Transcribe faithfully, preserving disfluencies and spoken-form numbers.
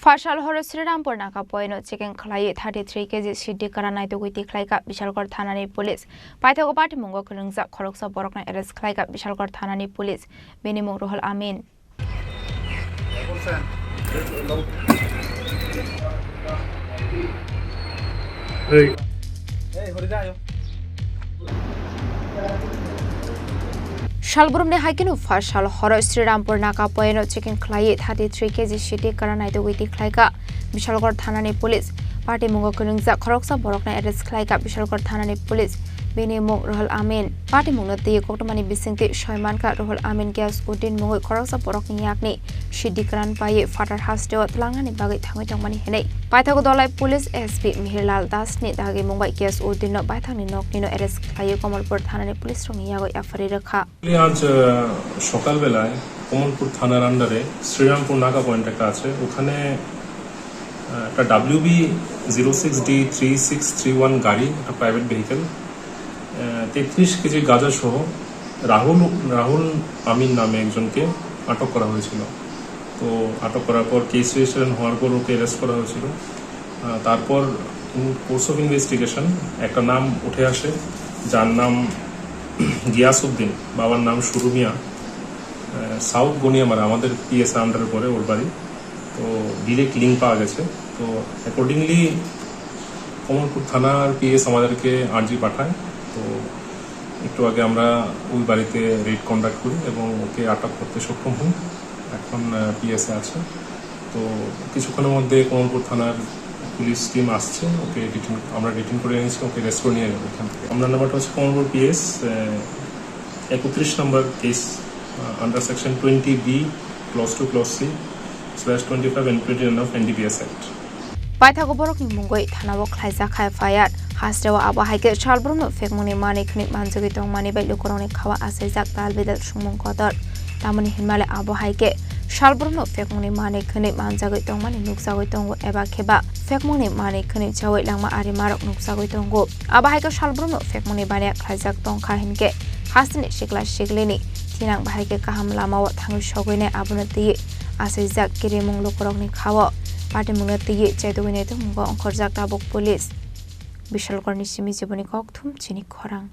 Pharsal horo Srirampur Naka Point o checking khlaiwi thirty three K G siddi kwran naitugwi tikhlaikha Bishalgarh thanani police. Paithago patimungo kwrwngjak khoroksa borokno arrest khlaikha Bishalgarh thanani police. Bini mung Ruhul Amin. Salbrumni hai kheno Pharsal horo Srirampur Naka Point o checking khlaiwi thirty three K G siddi kwran naitugwi tikhlaikha Bishalgarh thanani police. Patimungo kwrwngjak khoroksa borokno arrest khlaikha Bishalgarh thanani police. Bini mung Ruhul Amin. Patimungno twiwi koktwmani bisingtwi soi mankha Ruhul Amin Giyas Uddin mungwi khoroksa borokni yakni siddi kwran paiwi phatar hasteo twlangnani bagwi thangwi tongmani hinwi. Paithago Dholai Police S P Mihirlal Das ni dagimung bai Giyas Uddin no baithangni nokni no arrest khlaiwi Kamalpur thanani police rokni yago F I R rwkha. आज, अ, সকালবেলায় কমলপুর থানার আন্ডারে শ্রীরামপুর নাকা পয়েন্ট একটা আছে, ওখানে, আ, একটা W B zero six D three six three one গাড়ি, একটা প্রাইভেট ভেহিকেল, আ, তেত্রিশ কেজি গাঁজা সহ রাহুল, রাহুল আমিন নামে একজনকে আটক করা হয়েছিল। তো আটক করার পর কেস রেজিস্ট্রেশন হওয়ার পর ওকে অ্যারেস্ট করা হয়েছিল। আহ, তারপর in course of investigation একটা নাম উঠে আসে, যার নাম গিয়াসউদ্দিন, বাবার নাম শুরু মিয়া, আহ, সাউথ গনিয়ামারা, আমাদের পিএস আন্ডারে পড়ে ওর বাড়ি। তো ডিরেক্ট লিংক পাওয়া গেছে। তো অ্যাকর্ডিংলি কমলপুর থানার পিএস আমাদেরকে আরজি পাঠায়। তো একটু আগে আমরা ওই বাড়িতে রেড কন্ডাক্ট করি এবং ওকে আটক করতে সক্ষম হই। এখন, আহ, পিএসএ আছে। তো কিছুক্ষণের মধ্যে কমলপুর থানার পুলিশ টিম আসছে, ওকে ডিটেন, আমরা ডিটেন করে এনেছি, ওকে অ্যারেস্ট করে নিয়ে যাবো এখান থেকে। আমরা নাম্বারটা হচ্ছে কমলপুর পিএস, আহ, একত্রিশ নম্বর কেস, আহ, under section twenty B, clause two, clause C, slash twenty five and twenty nine of N D P S Act. Paithago borokni mungwi thanao khlaijak kha F I R. Hasteo abo hai khe salbrumno phekmungni manwi khwnwi manjagwi tongmani bai lukurokni khao achaijak tal bidal songmung kotor. Tamoni hinmale abo hai khe salbrumno phekmungni manwi khwnwi manjagwi tongmani nukjagwi tongo eba khe ba phekmungni manwi khwnwi chaui langma ari marok nukjagwi tongo. Abo hai khe salbrumno phekmungni baniya khlaijak tongkha hinkhe hasteni sikla siklini thinang bahai khe kaham lamao thangwi sogwinai abono twiwi achaijak kirimung lukurokni khao. Patimungno twiwi chaitugwinai tongmungo ongkhorjak tabuk police. Bishalgarhni simi jiboni kokthum chini khorang.